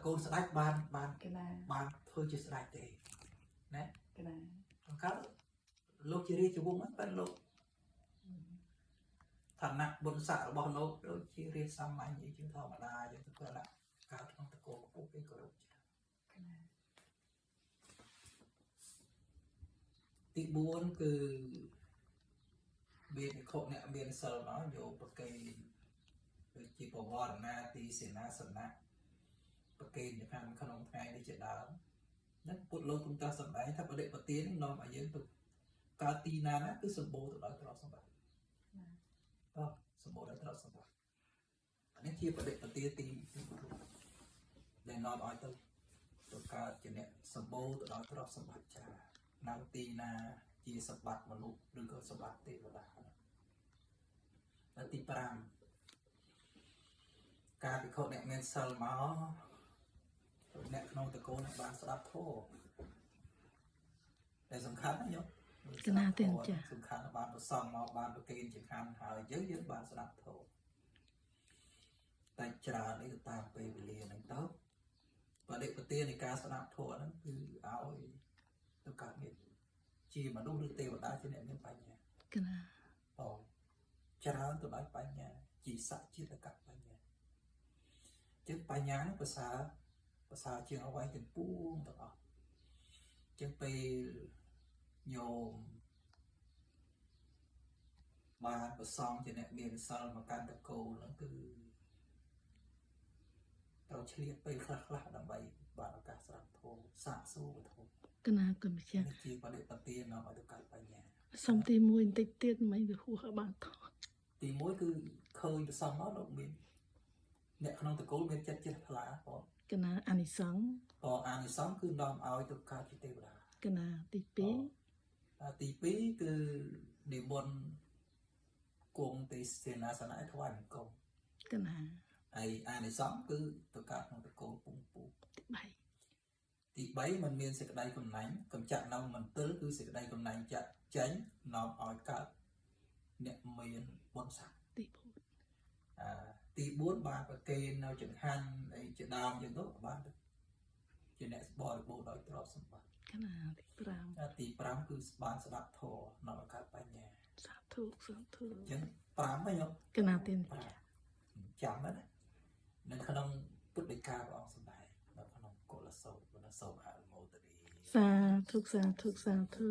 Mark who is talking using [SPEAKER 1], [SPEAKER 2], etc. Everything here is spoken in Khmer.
[SPEAKER 1] កូលស្ដេចបានបាន
[SPEAKER 2] កណា
[SPEAKER 1] បានធ្វើជាស្ដេចទេណា
[SPEAKER 2] កណា
[SPEAKER 1] អង្កលលោកជារាជវង្សហ្នឹងប៉ុន្តែលោកឋានៈបុណ្យស័ក្តិរបស់លោកដូចជារាជសាមញ្ញអីជាងធម្មតាអញ្ចឹងទៅគាត់ដាក់កើតក្នុងតកូលខ្ពស់គេគោរពច្រើន
[SPEAKER 2] កណា
[SPEAKER 1] ទី4គឺមានភិក្ខុអ្នកមានសិលមកយកប្រគេនដូចជាបវរណាទីសេនាសនៈប្រគេនខាងក្នុងថ្ងៃនេះជាដើមហ្នឹងពុទ្ធលោកទ្រង់ត្រាស់សម្ដែងថាបដិបទាននាំឲ្យយើងទៅកើតទីណាណាគឺសម្បូរទៅដោយទ្រព្យសម្បត្តិតោះសម្បូរដោយទ្រព្យសម្បត្តិអានេះជាបដិបទានទីទី4ដែលនាំឲ្យទៅទៅកើតជាអ្នកសម្បូរទៅដោយទ្រព្យសម្បត្តិច្រើននៅទីណាជាសម្បត្តិមនុស្សឬក៏សម្បត្តិទេវតាហ្នឹងហើយទី5ការពិខុអ្នកមានសិលមកអ្នកក្នុងតកូលនឹងបានស្ដាប់ធម៌តែសំខាន់ណាញោម
[SPEAKER 3] កណាទេចា
[SPEAKER 1] សំខាន់បានប្រសងមកបានប្រគេនចង្ហាន់ហើយយើងយើងបានស្ដាប់ធម៌តែច្រើននេះទៅតាមពេលវេលាហ្នឹងទៅបដិបទានៃការស្ដាប់ធម៌ហ្នឹងគឺឲ្យទៅកើតមានជាមនុស្សឬទេវតាជាអ្នកមានបញ្ញា
[SPEAKER 3] កណា
[SPEAKER 1] បងច្រើនទៅដោយបញ្ញាជាសច្ចិតកបញ្ញាចឹងបញ្ញាហ្នឹងប្រសើរប្រសើរជាងអ្វីទាំងពួងទាំងអស់ចឹងពេលញោមបានប្រសងជាអ្នកមានសិលមកកាន់តកូលហ្នឹងគឺត្រូវឆ្លៀតពេលខ្លះខ្លះៗដើម្បីបានឱកាសស្ដាប់ធម៌សាកសួរធម៌
[SPEAKER 3] កណាគុណម្ចាស់
[SPEAKER 1] នេះជាបដិបទានាំឲ្យទៅកើតបញ្ញា
[SPEAKER 3] សុំទី1បន្តិចទៀតមិនវាហួសឲ្យបានថត
[SPEAKER 1] ទី1គឺឃើញប្រសងមកលោកមានអ្នកក្នុងតកូលមានចិត្តជ្រះថ្លាបង
[SPEAKER 3] កណាអានិសង្ស
[SPEAKER 1] ក៏អានិសង្សគឺនាំឲ្យទៅកើតជាទេវតា
[SPEAKER 3] កណាទី2
[SPEAKER 1] ទី2គឺនិមន្តគង់ទីសេនាសនៈឲ្យថ្វាយបង្គំ
[SPEAKER 3] កណា
[SPEAKER 1] ហើយអានិសង្សគឺទៅកើតក្នុងតកូលពងពូ
[SPEAKER 3] ទី3
[SPEAKER 1] ទី3มันមានសេចក្តីកំណាញ់កំចាត់នៅមន្ទិលគឺសេចក្តីកំណាញ់ចាក់ចេញនាំឲ្យកើតអ្នកមានបុណ្យស័ក្តិ
[SPEAKER 3] ទី4
[SPEAKER 1] អាទី4បានប្រគេននៅចង្ហាន់អីជាដើមចឹងទៅបានជាអ្នកបរិបូរណ៍ដោយទ្រព្យសម្បត្តិ
[SPEAKER 3] កណាទី5
[SPEAKER 1] អាទី5គឺបានស្ដាប់ធម៌នាំឲ្យកើតបញ្ញា
[SPEAKER 3] សាធុសាធុ
[SPEAKER 1] អញ្ចឹង5ហ្នឹងញោមក
[SPEAKER 3] ណាទេម្ចាស់
[SPEAKER 1] ចាំណានៅក្នុងពុទ្ធដីកាព្រះអង្គសម្ដែងនៅក្នុងកុលសោតវណ្ណសោតអនុមោទនី
[SPEAKER 3] សាធុសាធុសាធុ